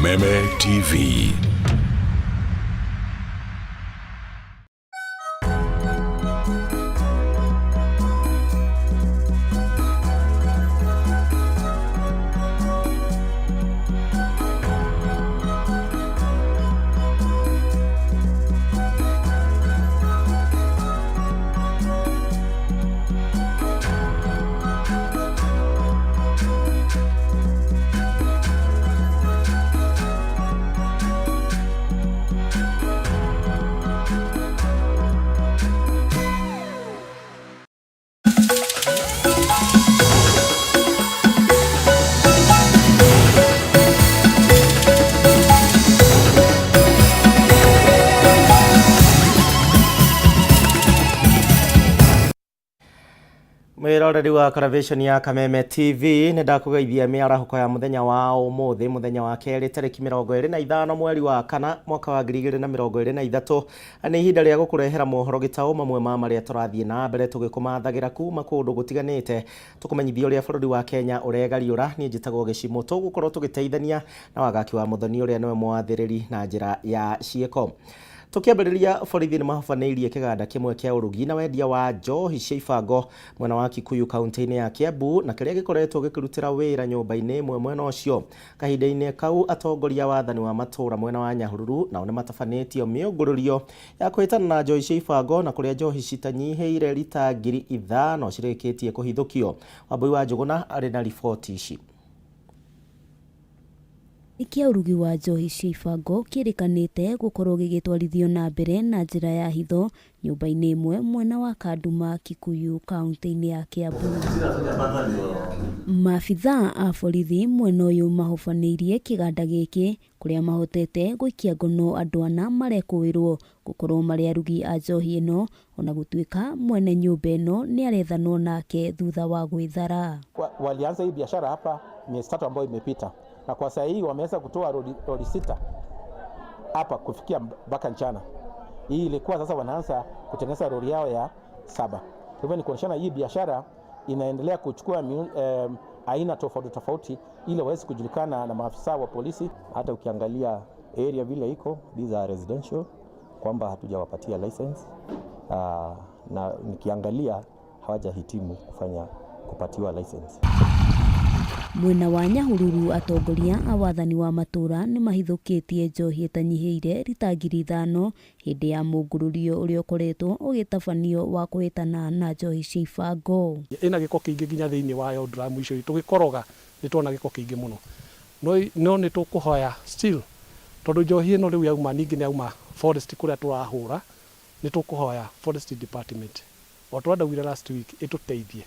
Kameme TV. Mwiroreri wa karavisheni ya Kameme TV, nĩ ndakũgeithia mĩarahũko ya mũthenya wa ũmũthĩ, mũthenya wa kerĩ, tarĩki 25 mweri wa kana mwaka wa 2023. Nĩ ihinda rĩa gũkũrehera mohoro gĩtaũ, mamwe ma marĩa tũrathiĩ na mbere tũgĩkũmathagĩra kuma kũndũ gũtiganĩte, tũkũmenyithia ũrĩa bũrũri wa Kenya ũregariũra. Niĩ njĩtagwo Gĩcimũ, tũgũkorwo tũgĩteithania na Wagaki wa Mũthoni ũrĩa nĩwe mwathĩrĩri na njĩra ya ciĩko. Tũkĩambĩrĩria, borithi nĩ mahobanĩirie kĩganda kĩmwe kĩa ũrugi na wendia wa njohi cia ibango mwena wa Kikuyu, kaunti-inĩ ya Kiambu, na kĩrĩa gĩkoretwo gĩkĩrutĩra wĩra nyũmba-inĩ ĩmwe mwena ũcio. Kahinda-inĩ kau, atongoria wathani wa matũũra mwena wa Nyahururu nao nĩ matabanĩtio mĩũngũrũrio ya kũhĩtana na njohi cia ibango, na kũrĩa njohi citanyihĩire rita 5000 cirĩkĩtie kũhithũkio. Wambui wa Njũgũna arĩ na riboti ici. Kĩa ũrugi wa njohi cia ibango kĩrĩkanĩte gũkorwo gĩgĩtwarithio na mbere na njĩra ya hitho nyũmba-inĩ ĩmwe mwena wa Kanduma, Kikuyu, kaunti-inĩ ya Kiambu. Maabithaa a borithi mwena ũyũ mahobanĩirie kĩganda gĩkĩ, kũrĩa mahotete gũikia ngono andũ ana marekũĩrwo gũkorwo marĩ arugi a njohi ĩno, ona gũtuĩka mwene nyũmba ĩno nĩ arethanwo nake thutha wa gwĩthara. Walianza hii biashara hapa miezi 3 ambayo imepita, na kwa saa hii wameweza kutoa lori 6 hapa kufikia mpaka mchana. Hii ilikuwa sasa wanaanza kutengeneza lori yao ya 7. Kwa hivyo ni kuonyeshana hii biashara inaendelea kuchukua aina tofauti tofauti ili waweze kujulikana na maafisa wa polisi. Hata ukiangalia area vile iko, these are residential, kwamba hatujawapatia license, na nikiangalia hawajahitimu kufanya kupatiwa license. Mwena wa Nyahururu, atongoria a wathani wa matũra nĩ mahithũkĩtie njohi ĩtanyihĩire rita 5000 hĩndĩ ya mũngũrũrio ũrĩa ũkoretwo ũgĩtabanio wa kũhĩtana na njohi cia ibango. Ĩna gĩko kĩingĩ nginya thĩinĩ wayo dramu icio, tũgĩkoroga nĩ tuona gĩko kĩingĩ mũno. No nĩ tũkũhoya still, tondũ njohi ĩno rĩu yauma, ningĩ nĩ yauma forest kũrĩa tũrahũra, nĩ tũkũhoya forest department o tũrĩa last week ĩtũteithie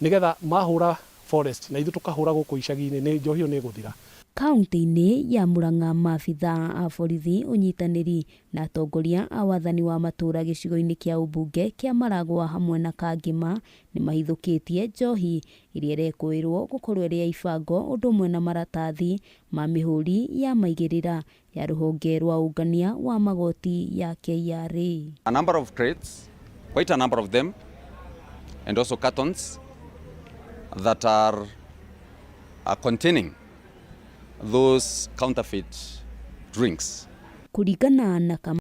nĩgetha mahũra forest na ithuĩ tũkahũra gũkũ icagi-inĩ, nĩ njohi ĩyo nĩ ĩgũthira. Kaunti-inĩ ya Murang'a, maabithaa a borithi ũnyitanĩri na atongoria a wathani wa matũũra gĩcigo-inĩ kĩa ũmbunge kĩa Maragwa hamwe na Kangĩma nĩ mahithũkĩtie njohi ĩrĩa ĩrekũĩrwo gũkorwo ĩrĩ ya ibango, ũndũ ũmwe na maratathi ma mĩhũri ya maigĩrĩra ya rũhonge rwa ũngania wa magoti ya KRA. A number of crates, quite a number of them, and also cartons that are containing those counterfeit drinks. Kũringana na kama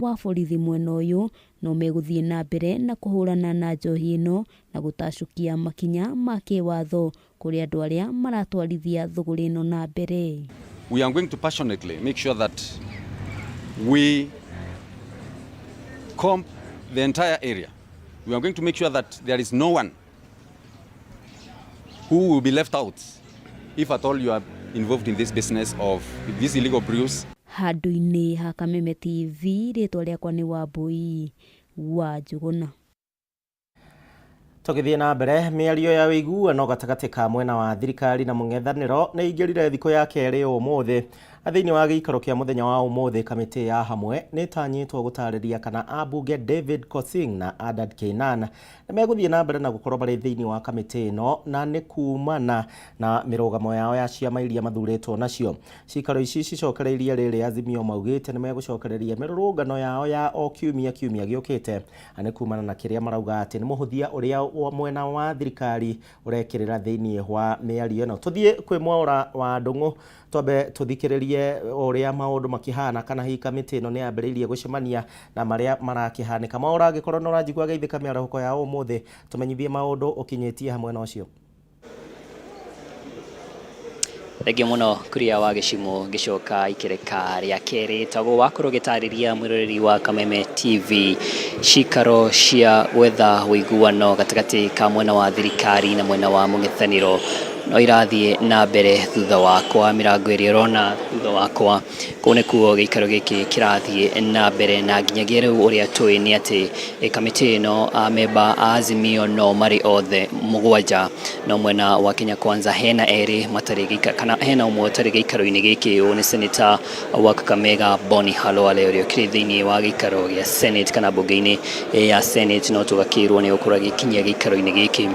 wa borithi mwena ũyũ, no megũthiĩ na mbere na kũhũrana na njohi ĩno na gũtacũkia makinya ma kĩwatho kũrĩ andũ arĩa maratwarithia thũgũrĩ ĩno na mbere. We are going to passionately make sure that we comb the entire area. We are going to make sure that there is no one who will be left out if at all you are involved in this business of these illegal brews. Handũ-inĩ ha Kameme TV, rĩtwa rĩakwa nĩ Wambui wa Njũgũna. Tũgĩthiĩ na mbere, mĩario ya ũiguano gatagatĩ ka mwena wa thirikari na mũng'ethanĩro nĩ ĩingĩrire thikũ ya kerĩ ũmũthĩ. Na thĩinĩ wa gĩikaro kĩa mũthenya wa ũmũthĩ, kamĩtĩ ya hamwe nĩ ĩtanyĩtwo gũtarĩria kana ambunge David Pkosing na Adad Keynan nĩ megũthiĩ na mbere na gũkorwo marĩ thĩinĩ wa kamĩtĩ ĩno, na nĩ kumana na mĩrũgamo yao ya ciama iria mathurĩtwo nacio. Cikaro ici cicokereirie rĩrĩ Azimio maugĩte nĩ megũcokereria mĩrũrũngano yao ya o kiumia kiumia gĩũkĩte, na nĩ kumana na kĩrĩa marauga atĩ nĩ mũhũthia ũrĩa Mwena wa thirikari ũrekĩrĩra thĩinĩ wa mĩario ĩno. Tũthiĩ kwĩ Mwaũra wa Ndũng'ũ, twambe tũthikĩrĩrie ũrĩa maũndũ makĩhana, kana hihi kamĩtĩ ĩno nĩ yambĩrĩirie gũcemania na marĩa marakĩhanĩka. Mwaũra, angĩkorwo nĩ ũranjigua, geithĩka mĩarahũko ya ũmũthĩ, tũmenyithie maũndũ ũkinyĩtie hamwe na ũcio. Thengiũ mũno Kuria wa Gĩcimo. Ngĩcoka ikereka rĩa kerĩ tagwo wakorwo gĩtarĩria mwĩroreri wa Kameme TV, cikaro cia gwetha ũiguano gatagatĩ ka mwena wa thirikari na mwena wa mũng'ethanĩro no irathiĩ na mbere. Thutha wakwa, mĩrango ĩrĩa ũrona thutha wakwa, kũu nĩkuo gĩikaro gĩkĩ kĩrathiĩ na mbere, na nginyagia rĩu ũrĩa tũĩ nĩ atĩ kamĩtĩ ĩno amemba a Azimio no marĩ othe mũgwanja, no mwena wa Kenya Kwanza hena erĩ matarĩ kana hena ũmwe ũtarĩ gĩikaro-inĩ gĩkĩ. Ũyũ nĩ Senator wa Kakamega Boni Khalwale, ũrĩa ũkĩrĩ thĩinĩ wa gĩikaro gĩa Senate kana mbunge-inĩ ya Senate, no tũgakĩrwo nĩ gũkorwo agĩkinyia gĩikaro-inĩ gĩkĩ.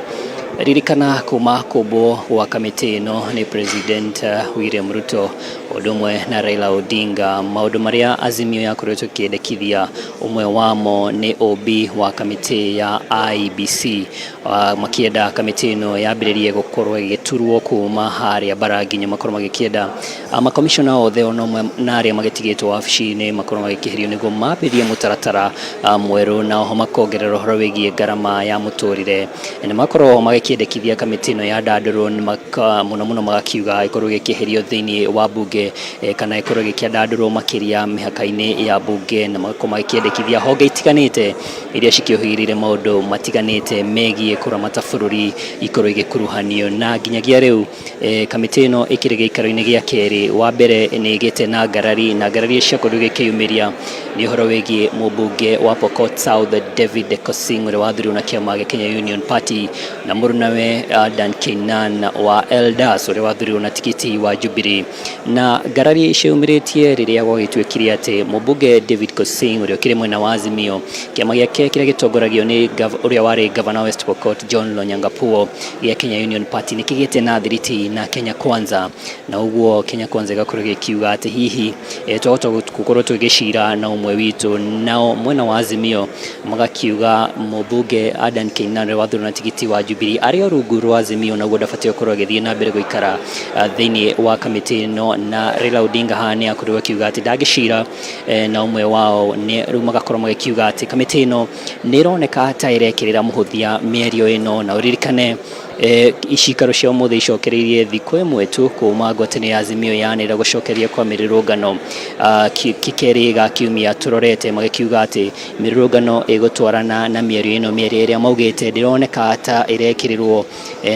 Ririkana kuma kũmbwo gwa kamĩtĩ ĩno nĩ President William Ruto ũndũ ũmwe na Raila Odinga, maũndũ marĩa Azimio yakoretwo ĩkĩendekithia, ũmwe wamo nĩ ũmbi wa kamĩtĩ ya IEBC, makĩenda kamĩtĩ ĩno yambĩrĩrie gũkorwo ĩgĩturwo kuma harĩa bara nginya makorwo magĩkĩenda makomishona othe ona ũmwe na arĩa magĩtigĩtwo wabici-inĩ makorwo magĩkĩherio nĩguo mambĩrĩrie mũtaratara mwerũ, na oho makongerera ũhoro wĩgiĩ ngarama ya mũtũrĩre. Nĩ makorwo magĩkĩendekithia kamĩtĩ ĩno yandandũrwo mũno mũno, magakiuga ĩkorwo ĩgĩkĩeherio thĩinĩ wa mbunge kana ĩkorwo ĩgĩkĩandandũrwo makĩria mĩhaka-inĩ ya mbunge, na magakorwo magĩkĩendekithia honge itiganĩte iria cikĩũhĩgĩrĩire maũndũ matiganĩte megiĩ kũramata bũrũri ikorwo igĩkuruhanio. Na nginyagia rĩu kamĩtĩ ĩno ĩkĩrĩ gĩikaro-inĩ gĩa kerĩ. Wa mbere nĩ ĩgĩte na ngarari, na ngarari ciakorirwo igĩkĩyumĩria nĩ ũhoro wĩgiĩ mũmbunge wa Pokot South David Pkosing, ũrĩa wathurirwo na kĩama gĩa Kenya Union Party, na mũrunawe Dan Keinan wa Eldas, ũrĩa wathurirwo na tikiti wa Jubilee. Na ngarari ciumĩrĩtie rĩrĩa gwagĩtuĩkire atĩ mũmbunge David Pkosing, ũrĩa ũkĩrĩ mwena wa Azimio, kĩama gĩake kĩrĩa gĩtongoragio nĩ ũrĩa warĩ gavana West Pokot John Lonyangapuo gĩa Kenya Union Party, nĩ kĩgĩte na thiriti na Kenya Kwanza, na ũguo Kenya Kwanza ĩgakorwo ĩgĩkiuga atĩ hihi twahota gũkorwo tũgĩcira na ũmwe witũ. Nao mwena wa Azimio magakiuga mũmbunge Adan Keynan, ũrĩa wathurirwo na tigiti wa Jubilee, arĩ o rungu rwa Azimio, naguo ndabatiĩ gũkorwo agĩthiĩ na mbere gũikara thĩinĩ wa kamĩtĩ ĩno. Na Raila Odinga haha nĩ akorirwo akiuga atĩ ndangĩcira na ũmwe wao. Nĩ rĩu magakorwo magĩkiuga atĩ kamĩtĩ ĩno nĩ ĩroneka ta ĩrekĩrĩra mũhũthia mĩario ĩno. Na ũririkane icikaro cia ũmũthĩ icokereirie thikũ ĩmwe tu kuma ngwatanĩro ya Azimio yanĩrĩra gũcokeria kwa mĩrũrũngano kĩkerĩ ga kiumia tũrorete, magĩkiuga atĩ mĩrũrũngano ĩgũtwarana na mĩario ĩno, mĩario ĩrĩa maugĩte ndĩroneka ta ĩrekĩrĩrwo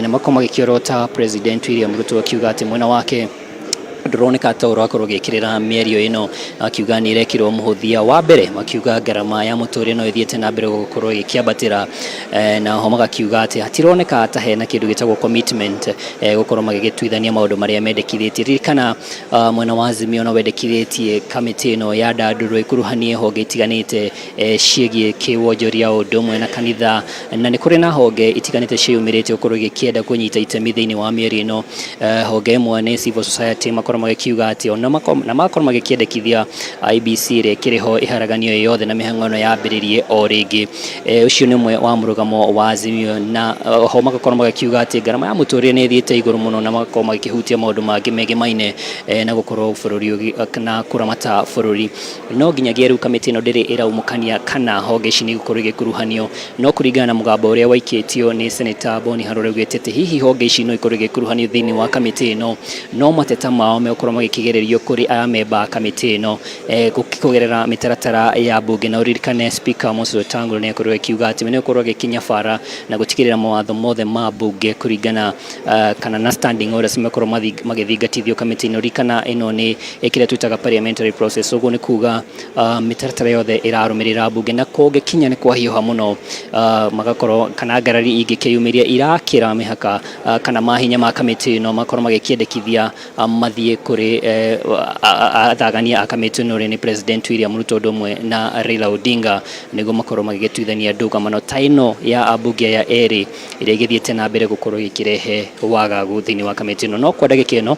na makorwo magĩkĩorota President William Ruto akiuga atĩ mwena wake ndũroneka ta ũrakorwo ũgĩkĩrĩra mĩario ĩno, akiuga nĩ ĩrekĩrwo mũhũthia. Wa mbere makiuga ngarama ya mũtũrĩre no ĩthiĩte na mbere gũkorwo ĩgĩkĩambatĩra, na ho magakiuga atĩ hatironeka ta hena kĩndũ gĩtagwo commitment gũkorwo magĩgĩtuithania maũndũ marĩa mendekithĩtie. Ririkana mwena wa Azimio no wendekithĩtie kamĩtĩ ĩno ya ndandũrwo ĩkuruhanie honge itiganĩte ciĩgiĩ kĩwonjoria ũndũ ũmwe na kanitha, na nĩ kũrĩ na honge itiganĩte ciĩyumĩrĩtie gũkorwo igĩkĩenda kũnyita itemi thĩinĩ wa mĩario ĩno. Honge ĩmwe nĩ civil society, makorwo magĩkiuga atĩ ona na makorwo magĩkĩendekithia IEBC ĩrĩa ĩkĩrĩ ho ĩharaganio ĩ yothe na mĩhang'o ĩno yambĩrĩrie o rĩngĩ. Ũcio nĩ ũmwe wa mũrũgamo wa Azimio, na ho magakorwo magĩkiuga atĩ ngarama ya mũtũrĩre nĩ ĩthiĩte igũrũ mũno, na magakorwo magĩkĩhutia maũndũ mangĩ megemaine na gũkorwo bũrũri na kũramata bũrũri. No nginyagia rĩu kamĩtĩ ĩno ndĩrĩ ĩraumũkania kana honge ici nĩ igũkorwo igĩkuruhanio, no kũringana na mũgambo ũrĩa waikĩtio nĩ Senator Boni Khalwale, augĩte atĩ hihi honge ici no ikorwo igĩkuruhanio thĩinĩ wa kamĩtĩ ĩno, no mateta mao megũkorwo magĩkĩgererio kũrĩ aya memba a kamĩtĩ ĩno kũgerera mĩtaratara ya mbunge. Na ũririkane Speaker Moses Wetangula nĩ akorirwo akiuga atĩ we nĩ egũkorwo agĩkinya bara na gũtigĩrĩra mawatho mothe ma mbunge kũringana kana na standing orders makorwo magĩthingatithio kamĩtĩ-inĩ. Ririkana ĩno nĩ kĩrĩa twĩtaga parliamentary process, ũguo nĩ kuga mĩtaratara yothe ĩrarũmĩrĩra mbunge, na kũngĩkinya nĩ kwahiũha mũno magakorwo kana ngarari ingĩkĩyumĩria irakĩra mĩhaka kana mahinya ma kamĩtĩ ĩno, makorwo magĩkĩendekithia mathiĩ kũrĩ athagania a kamĩtĩ ĩno ũrĩa nĩ President William Ruto ũndũ ũmwe na Raila Odinga nĩguo makorwo magĩgĩtuithania ndũgamano ta ĩno ya ambunge aya erĩ ĩrĩa ĩgĩthiĩte na mbere gũkorwo ĩgĩkĩrehe wagagu thĩinĩ wa kamĩtĩ ĩno. No kwa ndagĩka ĩno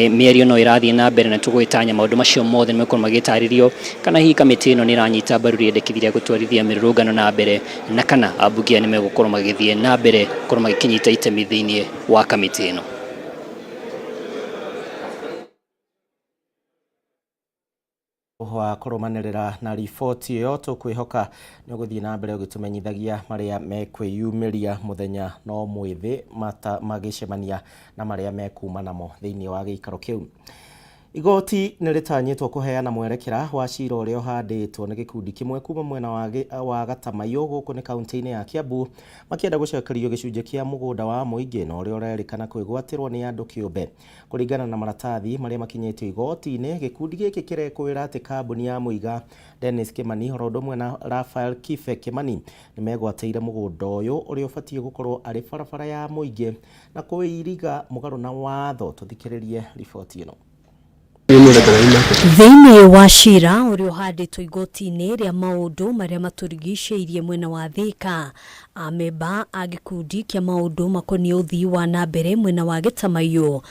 mĩario no ĩrathiĩ na mbere na tũgwĩtanya maũndũ macio mothe nĩ megũkorwo magĩtarĩrio kana hihi kamĩtĩ ĩno nĩ ĩranyita mbaru rĩendekithia rĩa gũtwarithia mĩrũrũngano na mbere na kana ambunge aya nĩ megũkorwo magĩthiĩ na mbere gũkorwo magĩkĩnyita itemi thĩinĩ wa kamĩtĩ ĩno. Wa kũrũmanĩrĩra na riboti ĩyo, tũkwĩhoka nĩ ũgũthiĩ na mbere ũgĩtũmenyithagia marĩa mekwĩyumĩria mũthenya no mwĩthĩ magĩcemania na marĩa mekuma namo thĩinĩ wa gĩikaro kĩu. Igoti nĩ rĩtanyĩtwo kũheana mwerekera wa cira ũrĩa ũhandĩtwo nĩ gĩkundi kĩmwe kuma mwena wa Gatamaiyũ gũkũ nĩ kaunti-inĩ ya Kiambu, makĩenda gũcokerio gĩcunjĩ kĩa mũgũnda wa mũingĩ na ũrĩa ũrerĩkana kwĩgwatĩrwo nĩ andũ kĩũmbe. Kũringana na maratathi marĩa makinyĩtio igoti-inĩ, gĩkundi gĩkĩ kĩrekwĩra atĩ kambuni ya Mũiga Dennis Kimani oro ũndũ ũmwe na Raphael Kibe Kimani nĩ megwatĩire mũgũnda ũyũ ũrĩa ũbatiĩ gũkorwo arĩ barabara ya mũingĩ na kũiriga mũgarũ na watho. Tũthikĩrĩrie riboti ĩno. Thĩinĩ wa cira ũrĩa ũhandĩtwo igoti-inĩ rĩa maũndũ marĩa matũrigicĩirie mwena wa Thika, amemba a gĩkundi kĩa maũndũ makoniĩ ũthii wa na mbere mwena wa Gĩtamaiyũ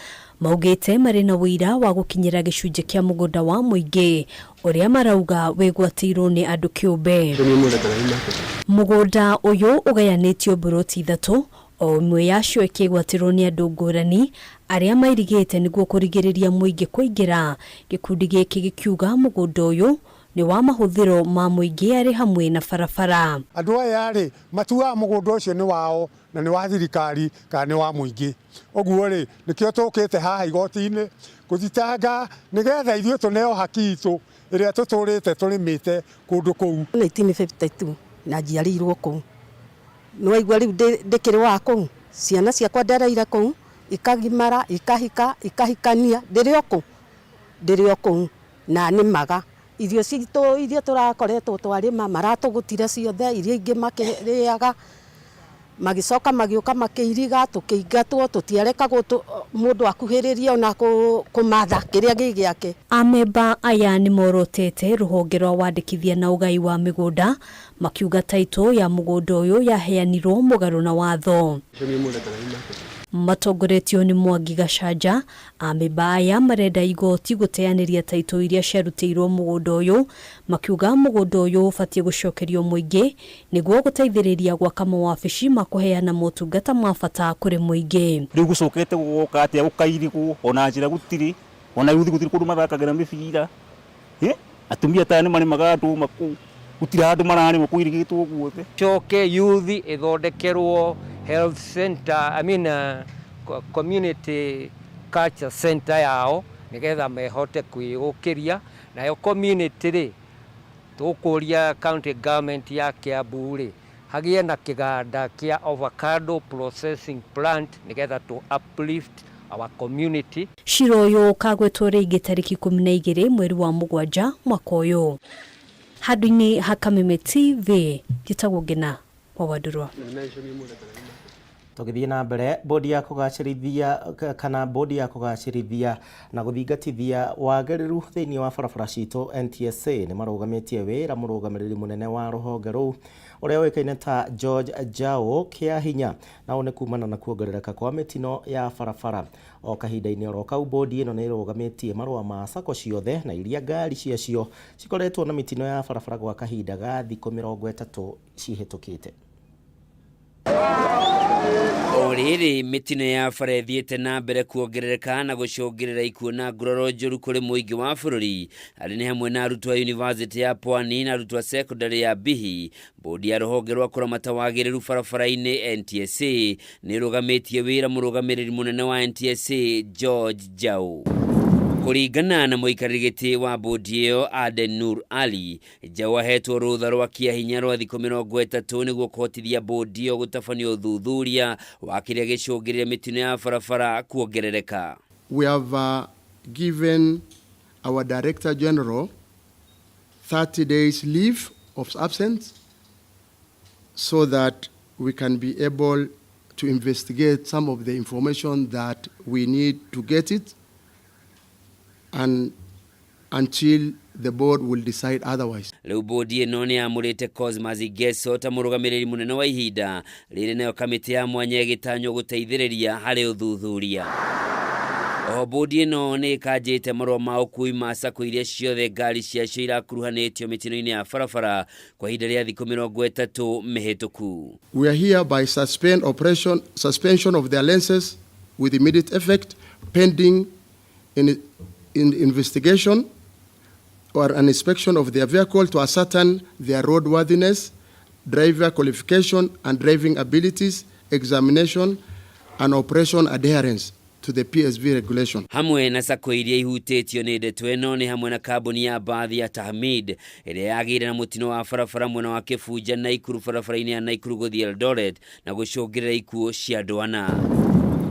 maugĩte marĩ na ũira wa gũkinyĩra gĩcunjĩ kĩa mũgũnda wa mũingĩ ũrĩa marauga wĩgwatĩirwo nĩ andũ kĩũmbe. Mũgũnda ũyũ ũgayanĩtio mburoti ithatũ, o ĩmwe yacio ĩkĩgwatĩrwo nĩ andũ ngũrani arĩa mairigĩte nĩguo kũrigĩrĩria mũingĩ kũingĩra. Gĩkundi gĩkĩ gĩkiuga mũgũnda ũyũ nĩ wa mahũthĩro ma mũingĩ arĩ hamwe na barabara. Andũ aya rĩ matuaga mũgũnda ũcio nĩ wao na nĩ wa thirikari kana nĩ wa mũingĩ. Ũguo rĩ nĩkĩo tũkĩte haha igoti-inĩ gũthitanga nĩgetha ithuĩ tũneo haki itũ ĩrĩa tũtũrĩte tũrĩmĩte kũndũ kũu. 1952 na njiarĩirwo kũu. Nĩwaigua rĩu ndĩkĩrĩ wa kũu, ciana ciakwa ndereire kũu, ikagimara, ikahika, ikahikania, ndĩrĩ o kũu, ndĩrĩ o kũu na nĩmaga. Irio citũ iria tũrakoretwo twarĩma maratũgũtire ciothe, iria ingĩ makĩrĩaga, magĩcoka magĩũka makĩiriga, tũkĩingatwo, tũtiarekagwo mũndũ akuhĩrĩrie ona kũmatha kĩrĩa gĩ gĩake. Amemba aya nĩ morotete rũhonge rwa wandĩkithia na ũgai wa mĩgũnda makiuga taitũ ya mũgũnda ũyũ yaheanirwo mũgarũ na watho. Matongoretio nĩ Mwangi Gacanja, amemba aya marenda igoti gũteanĩria taitũ iria ciarutĩirwo mũgũnda ũyũ, makiuga mũgũnda ũyũ ũbatiĩ gũcokerio mũingĩ nĩguo gũteithĩrĩria gwaka mawabici ma kũheana motungata ma bata kũrĩ mũingĩ. Rĩu gũcokete gũgoka atĩa gũkairigwo ona njĩra gũtirĩ ona yuthi gũtirĩ kũndũ mathakagĩra mĩbira, atumia ta nĩ marĩmaga ndũma kũu, gũtirĩ handũ mararĩma kũirigĩtwo guothe. Coke yuthi ĩthondekerwo health center, I mean, community culture center yao nigetha mehote kwĩũkĩria. Nayo community rĩ tũkũria county government ya Kiambu rĩ hagĩe na kĩganda kĩa avocado processing plant nigetha to uplift our community. Cira ũyũ ũkagwetwo rĩngĩ tarĩki 12 mweri wa 7 mwaka ũyũ. Handũ-inĩ ha Kameme TV, njĩtagwo Ngina wa Wandurwa. Tũgĩthiĩ na mbere, bodi ya kũgacĩrithia kana bodi ya kũgacĩrithia na gũthingatithia wagĩrĩru thĩinĩ wa barabara citũ NTSA nĩ marũgamĩtie wĩra mũrũgamĩrĩri mũnene wa rũhonge rũu ũrĩa ũĩkaine ta George Jao kĩa hinya, na ũũ nĩ kumana na kuongerereka kwa mĩtino ya barabara. O kahinda-inĩ oro kau, bodi ĩno nĩ ĩrũgamĩtie marũa ma sacco ciothe na iria ngari ciacio cikoretwo na mĩtino ya barabara gwa kahinda ga thikũ 30 cihĩtũkĩte. O rĩrĩ mĩtino ya bara ĩthiĩte na mbere kuongerereka na gũcũngĩrĩra ikuũ na nguraro njũru kũrĩ mũingĩ wa bũrũri, arĩ nĩ hamwe na arutwo a yunivasĩtĩ ya Pwani na arutwo a sekondary ya Bihi. Bodi ya rũhonge rwa kũramata wagĩrĩru barabara-inĩ NTSA nĩ ĩrũgamĩtie wĩra mũrũgamĩrĩri mũnene wa NTSA George Jau. Kũringana na mũikarĩri gĩtĩ wa bodi ĩyo Aden Nur Ali, Jau ahetwo rũtha rwa kĩahinya rwa thikũ 30 nĩguo kũhotithia bodi ĩyo gũtabania ũthuthuria wa kĩrĩa gĩcũngĩrĩria mĩtino ya barabara kuongerereka. We have given our Director General 30 days leave of absence so that we can be able to investigate some of the information that we need to get it. And until the board will decide otherwise. Rĩu bodi ĩno nĩ yamũrĩte Cosmas Ngeso ta mũrũgamĩrĩri mũnene wa ihinda rĩrĩ, nayo kamĩtĩ ya mwanya ĩgĩtanywo gũteithĩrĩria harĩ ũthuthuria. Oho bodi ĩno nĩ ĩkanjĩte marũa ma ũkui ma sacco iria ciothe ngari ciacio irakuruhanĩtio mĩtino-inĩ ya barabara kwa ihinda rĩa thikũ 30 mĩhĩtũku. We are hereby suspend operation, suspension of their licenses with immediate effect pending in investigation or an inspection of their vehicle to ascertain their roadworthiness, driver qualification and driving abilities, examination and operation adherence to the PSV regulation. Hamwe na sacco iria ihutĩtio nĩ ndeto ĩno nĩ hamwe na kambuni ya bathi ya Tahmid ĩrĩa yagĩire na mũtino wa barabara mwena wa Kĩbunja Naikuru barabara-inĩ ya Naikuru gũthiĩ Eldoret na gũcũngĩrĩra ikuũ cia andũ ana.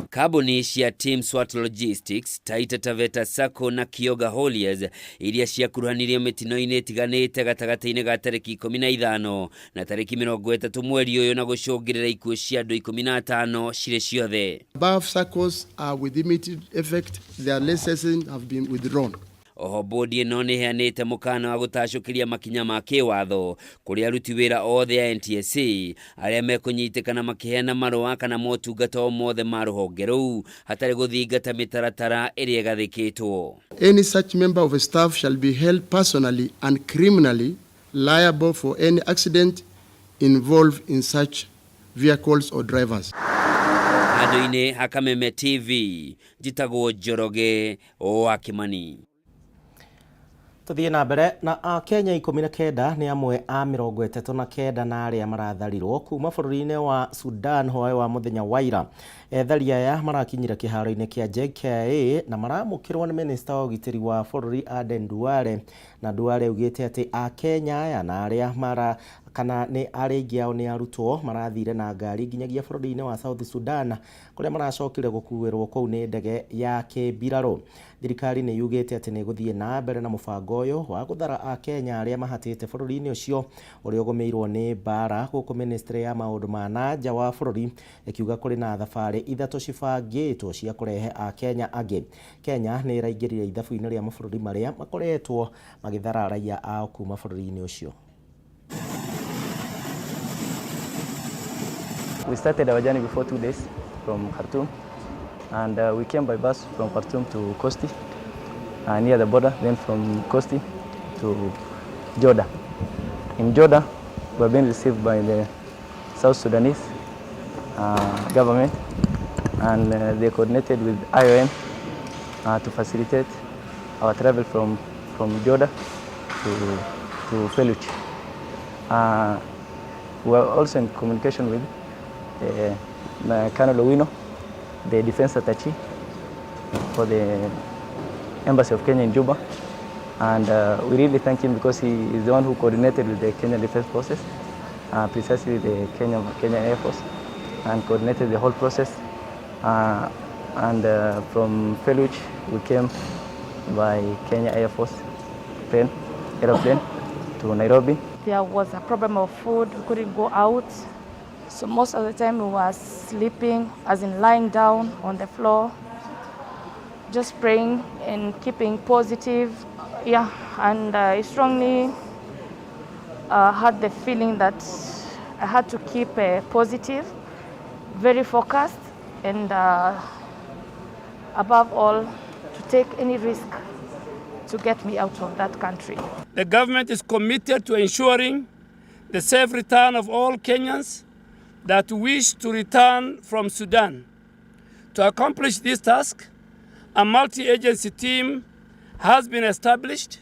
Kambuni cia Team Swat Logistics, Taita Taveta Sacco na Kioga Hauliers iria ciakuruhanirio mĩtino-inĩ ĩtiganĩte gatagatĩ-inĩ ga tarĩki 15 na tarĩki 30 mweri ũyũ na gũcũngĩrĩra ikuũ cia andũ 15 cirĩ ciothe. Above SACCOs are with immediate effect, their licenses have been withdrawn. Oho bodi ĩno nĩ ĩheanĩte mũkana wa gũtacũkĩria makinya ma kĩwatho kũrĩ aruti wĩra othe a NTSA arĩa mekũnyitĩkana makĩheana marũa kana motungata o mothe ma rũhonge rũu hatarĩ gũthingata mĩtaratara ĩrĩa ĩgathĩkĩtwo. Any such member of staff shall be held personally and criminally liable for any accident involved in such vehicles or drivers. Handũ-inĩ ha Kameme TV, njĩtagwo Njoroge wa Kĩmani. Tuthiĩ na mbere na Akenya 19 nĩ amwe a 39 na arĩa maratharirwo kuma bũrũri-inĩ wa Sudan hwaĩ wa mũthenya wa ira. Ethari aya marakinyire kĩharo-inĩ kĩa JKIA na maramũkĩrwo nĩ minista wa ũgitĩri wa bũrũri Aden Duale, na Duale augĩte atĩ Akenya aya na arĩa mara kana nĩ arĩa aingĩ ao nĩ arutwo marathire na ngari nginyagia bũrũri-inĩ wa South Sudan kũrĩa maracokire gũkuĩrwo kũu nĩ ndege ya kĩmbirarũ. Thirikari nĩ yugĩte atĩ nĩ ĩgũthiĩ na mbere na mũbango ũyũ wa gũthara Akenya arĩa mahatĩte bũrũri-inĩ ũcio ũrĩa ũgũmĩirwo nĩ mbara, gũkũ ministry ya maũndũ ma na nja wa bũrũri ĩkiuga kũrĩ na thabarĩ ithatũ cibangĩtwo cia kũrehe Akenya angĩ. Kenya nĩ ĩraingĩrire ithabu-inĩ rĩa mabũrũri marĩa makoretwo magĩthara raia ao kuma bũrũri-inĩ ũcio. We started our journey before 2 days from Khartoum, and we came by bus from Khartoum to Kosti, near the border, then from Kosti to Joda. In Joda, we have been received by the South Sudanese government, and they coordinated with IOM to facilitate our travel from Joda to Feluch. We are also in communication with Colonel Owino, the defense attaché for the Embassy of Kenya in Juba, and we really thank him because he is the one who coordinated with the Kenya Defense Forces, precisely the Kenya Air Force, and coordinated the whole process. And from Feluch, we came by Kenya Air Force plane, aeroplane to Nairobi. There was a problem of food, we couldn't go out. So most of the time we were sleeping, as in lying down on the floor, just praying and keeping positive. Yeah, and I strongly had the feeling that I had to keep positive, very focused, and above all, to take any risk to get me out of that country. The government is committed to ensuring the safe return of all Kenyans that wish to return from Sudan. To accomplish this task, a multi-agency team has been established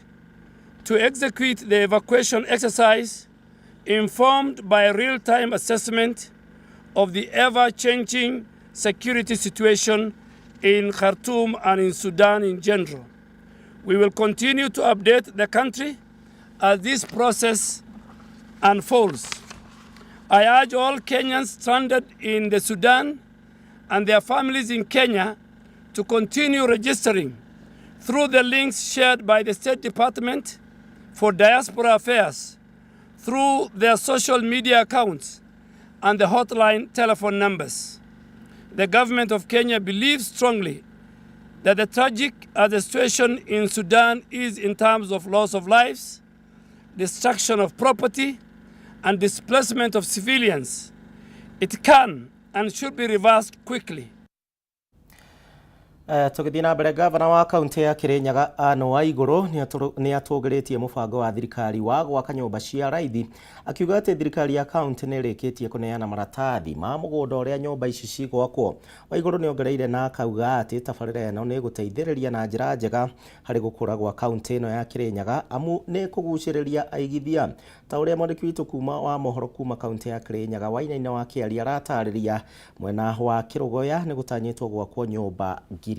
to execute the evacuation exercise informed by a real-time assessment of the ever-changing security situation in Khartoum and in Sudan in general. We will continue to update the country as this process unfolds. I urge all Kenyans stranded in the Sudan and their families in Kenya to continue registering through the links shared by the State Department for Diaspora Affairs, through their social media accounts and the hotline telephone numbers. The government of Kenya believes strongly that the tragic as the situation in Sudan is in terms of loss of lives, destruction of property, and displacement of civilians, it can and should be reversed quickly. Tũgĩthiĩ na mbere, gavana wa kaunti ya Kirinyaga Anne Waigũrũ nĩ atũgĩrĩtie mũbango wa thirikari wa gwaka nyũmba cia raithi, akiuga atĩ thirikari ya kaunti nĩ ĩrĩkĩtie kũneana maratathi ma mũgũnda ũrĩa nyũmba ici cigwakwo. Waigũrũ nĩ ongereire na akauga atĩ tabarĩra ĩno nĩ ĩgũteithĩrĩria na njĩra njega harĩ gũkũra gwa kaunti ĩno ya Kirinyaga, amu nĩ kũgucĩrĩria aigithia. Ta ũrĩa mwandĩki witũ kuma wa mohoro kuma kaunti ya Kirinyaga Wainaina wa Kĩaria aratarĩria, mwena wa Kĩrũgoya nĩ gũtanyĩtwo gwakwo nyũmba 1000.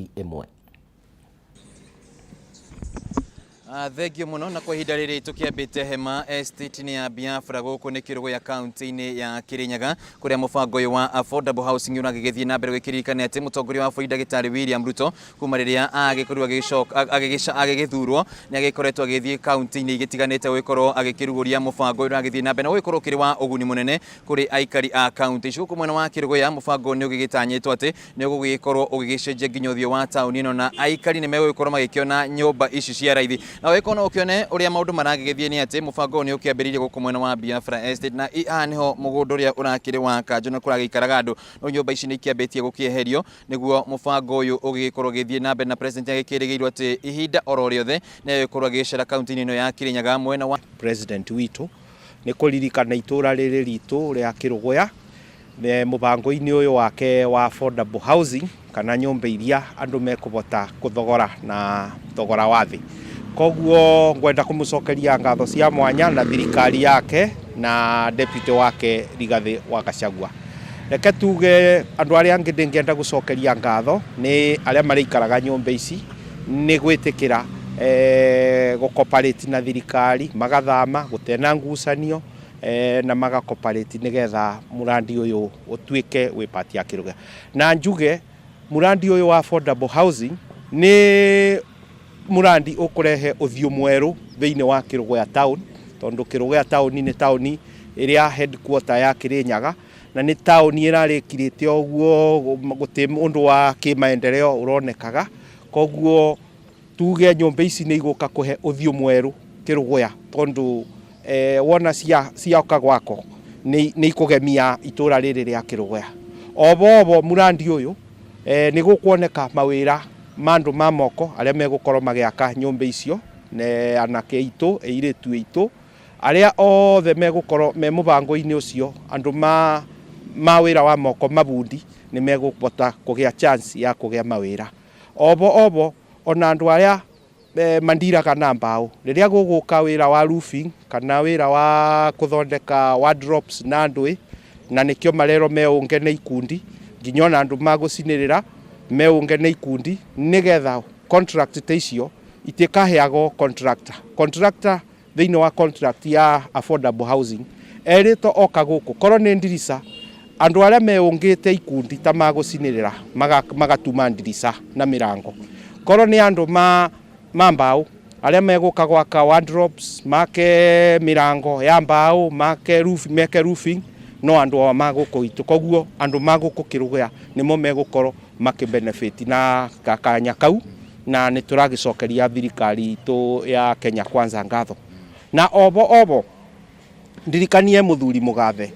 Thengio muno. Na kwa ihinda rĩrĩ tũkĩambĩte hema estate-inĩ ya Biafra gũkũ nĩ Kĩrũgũya kaunti-inĩ ya Kirinyaga, kũrĩa mũbango ũyũ wa affordable housing ũragĩgĩthiĩ na mbere. Gũkĩririkana atĩ mũtongoria wa bũrũri ndagĩtarĩ William Ruto, kuma rĩrĩa agĩkorirwo agĩcoka agĩgĩthurwo, nĩ agĩkoretwo agĩthiĩ kaunti-inĩ igĩtiganĩte gũgĩkorwo agĩkĩrugũria mũbango ũyũ ũragĩthiĩ na mbere na gũgĩkorwo ũkĩrĩ wa ũguni mũnene kũrĩ aikari a kaunti ici. Gũkũ mwena wa Kĩrũgũya, mũbango nĩ ũgĩgĩtanyĩtwo atĩ nĩ ũgũgĩkorwo ũgĩgĩcenjia nginya ũthiũ wa taũni ĩno, na aikari nĩ megũgĩkorwo magĩkĩona nyũmba ici cia raithi. Na ũgĩkorwo no ũkĩone ũrĩa maũndũ maragĩgĩthiĩ nĩ atĩ mũbango ũyũ nĩ ũkĩambĩrĩirie gũkũ mwena wa Biafra Estate, na haha nĩho mũgũnda ũrĩa ũrakĩrĩ wa kanjũ na kũragĩikaraga andũ. No nyũmba ici nĩ ikĩambĩtie gũkĩeherio nĩguo mũbango ũyũ ũgĩgĩkorwo ũgĩthiĩ na mbere, na president agĩkĩrĩgĩirwo atĩ ihinda oro rĩothe nĩ agĩkorwo agĩcera kaunti-inĩ ĩno ya Kirinyaga mwena wa President witũ nĩ kũririkana itũra rĩrĩ ritũ rĩa Kĩrũgũya mũbango-inĩ ũyũ wake wa affordable housing, kana nyũmba iria andũ mekũbota kũthogora na thogora wa thĩ. Koguo ngwenda kũmũcokeria ngatho cia mwanya na thirikari yake na deputy wake Rigathĩ wa Gachagua. Reke tuge andũ arĩa angĩ ndĩngĩenda gũcokeria ngatho nĩ arĩa marĩikaraga nyũmba ici, nĩ gwĩtĩkĩra gũcooperate na thirikari, magathama gũtena ngucanio na magacooperate nĩgetha mũrandi ũyũ ũtuĩke wĩ part ya Kĩrũgũya. Na njuge mũrandi ũyũ wa affordable housing nĩ mũrandi ũkũrehe ũthiũ mwerũ thĩinĩ wa Kĩrũgũya town, tondũ Kĩrũgũya town nĩ taũni ĩrĩa headquarter ya Kĩrĩnyaga, na nĩ taũni ĩrarĩkirĩte ũguo gũtĩ ũndũ wa kĩmaendeleo ũronekaga. Koguo tuge nyũmba ici nĩ igũka kũhe ũthiũ mwerũ Kĩrũgũya, tondũ wona cioka gwako nĩ ikũgemia itũra rĩrĩ rĩa Kĩrũgũya. Obo mũrandi ũyũ nĩ gũkuoneka mawĩra ma andũ ma moko arĩa megũkorwo magĩaka nyũmba icio, ne anake aitũ, airĩtu aitũ, arĩa othe megũkorwo me mũbango-inĩ ũcio, andũ ma wĩra wa moko, mabundi, nĩ megũbota kũgĩa chance ya kũgĩa mawĩra. Obo ona andũ arĩa mandiraga na mbaũ, rĩrĩa gũgũka wĩra wa roofing kana wĩra wa kũthondeka wardrobes na ndũĩ, na nĩkĩo marerwo meũnge na ikundi, nginya ona andũ magũcinĩrĩra meũnge na ikundi, nĩgetha contract ta icio itikaheagwo contractor. Contractor thĩinĩ wa contract ya affordable housing erĩtwo oka gũkũ, korwo nĩ ndirica, andũ arĩa meũngĩte ikundi ta magũcinĩrĩra magatuma ndirica na mĩrango. Korwo nĩ andũ ma mbaũ arĩa megũka gwaka wardrobes, make mĩrango ya mbaũ, make roof, meke roofing, no andũ a ma gũkũ itũ. Koguo andũ ma gũkũ Kĩrũgũya nĩmo megũkorwo makĩbenefit na gakanya kau, na nĩ tũragĩcokeria thirikari itũ ya Kenya Kwanza ngatho. Na obo ndirikanie mũthuri mũgathe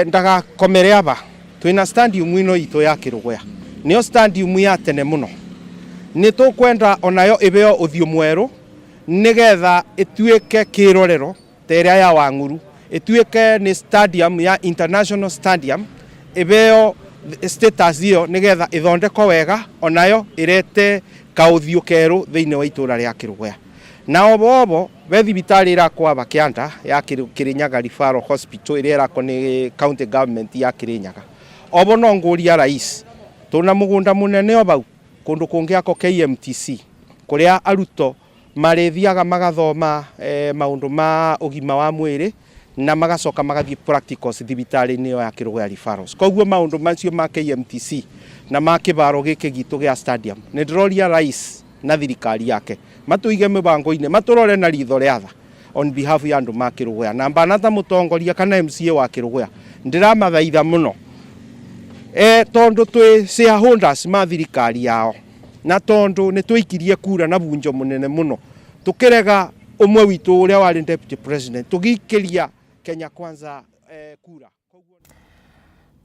ndagakomere aba twĩna stadium ĩno itũ ya Kĩrũgũya, nĩyo stadium ya tene mũno. Nĩ tũkwenda onayo ĩbeo ũthiũ mwerũ, nĩgetha ĩtuĩke kĩrorero ta ĩrĩa ya Wang'uru, ĩtuĩke nĩ stadium ya international stadium, ĩbeo status ĩyo nĩgetha ĩthondekwo wega, onayo ĩrete kaũthiũ kerũ thĩinĩ wa itũra rĩa Kĩrũgũya. Na obo be thibitarĩ ĩrakwo aba kĩanda ya Kĩrĩnyaga Referral Hospital, ĩrĩa ĩrakwo nĩ county government ya Kĩrĩnyaga. Obo no ngũria rais, tũna mũgũnda mũnene o bau kũndũ kũngĩakwo KMTC, kũrĩa arutwo marĩthiaga magathoma maũndũ ma ũgima wa mwĩrĩ na magacoka magathiĩ practicals thibitarĩ-inĩ ĩyo ya Kĩrũgũya Referrals. Koguo maũndũ macio ma KMTC na ma kĩbaro gĩkĩ gitũ gĩa stadium, nĩ ndĩroria rais na thirikari yake matũige mĩbango-inĩ, matũrore na ritho rĩa tha on behalf ya andũ ma Kĩrũgũya. Na mbana ta mũtongoria kana MCA wa Kĩrũgũya, ndĩramathaitha mũno tondũ twĩ shareholders ma thirikari yao. Na tondu ni twikirie kura na bunjo munene muno, tukirega umwe witu uria wari deputy president, tugikiria Kenya Kwanza kura.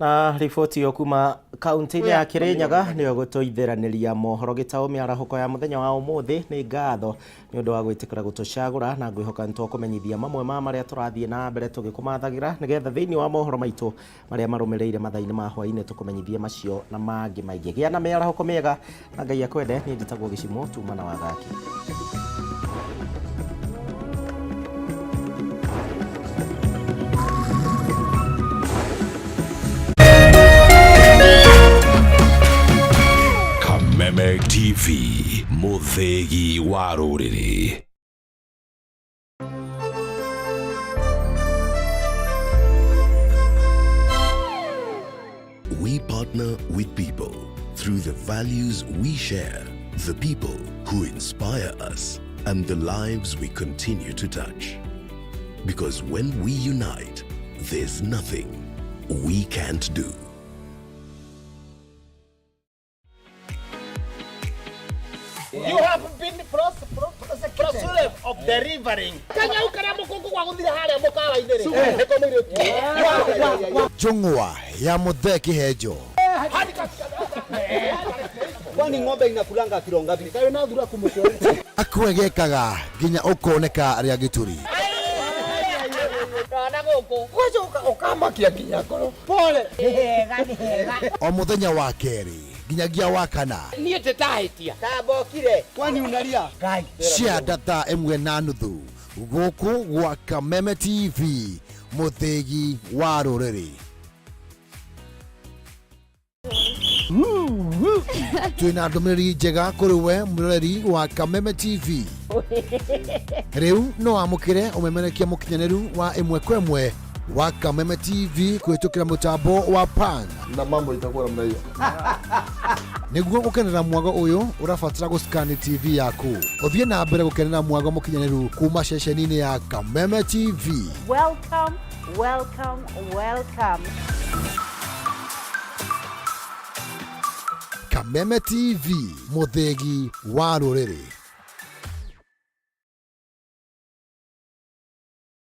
Na riboti ĩyo kuma kaunti-inĩ ya Kirinyaga nĩyo gũtũithĩranĩria mohoro gĩtaũ mĩarahũko ya mũthenya wa ũmũthĩ. Nĩ ngatho nĩ ũndũ wa gwĩtĩkĩra gũtũcagũra, na ngwĩhoka nĩ tũkũmenyithia mamwe ma marĩa tũrathiĩ na mbere tũgĩkũmathagĩra, nĩgetha thĩinĩ wa mohoro maitũ marĩa marũmĩrĩire mathaa-inĩ ma hwaĩ-inĩ tũkũmenyithie macio na mangĩ maingĩ. Gĩa na mĩarahũko mĩega na Ngai akwende. Niĩ njĩtagwo Gĩcimo tuma na Wagaki. Kameme TV, mũthĩgi wa rũrĩrĩ. We partner with people through the values we share, the people who inspire us, and the lives we continue to touch. Because when we unite, there's nothing we can't do. You have been prosecuted of delivering. Kenya ukaria mukungu gwa guthire haria mukawa-inĩ rĩ. Nĩko mũirĩtu. Njũng'wa ya Mũthee Kĩhenjo. Kwani ng'ombe inakulanga kilo ngapi? Kayo na thura kumushori. Akwegekaga nginya ũkoneka rĩa gĩturi. Kana gũkũ. Gwacoka ũkamakia nginya ngoro. Pole. Nĩ hega, nĩ hega. O mũthenya wa kerĩ nginyagia wa kana. Niĩ ndĩtahĩtia. Tambokire. Kwani unalia? Ngai. Cia thaa 1:30 gũkũ gwa Kameme TV, mũthĩgi wa rũrĩrĩ. Twĩna ndũmĩrĩri njega kũrĩ we mũroreri wa Kameme TV. Rĩu no wamũkĩre ũmemerekia mũkinyanĩru wa ĩmwe kwa ĩmwe wa Kameme TV kũhĩtũkĩra mũtambo wa Pan. Na mambo itakuwa namna hiyo. Nĩguo gũkenera mwago ũyũ, ũrabatara gũscan TV yaku. Ũthiĩ na mbere gũkenera mwago mũkinyanĩru kuma ceceni-inĩ ya Kameme TV. Welcome, welcome, welcome. Kameme TV, mũthĩgi wa rũrĩrĩ.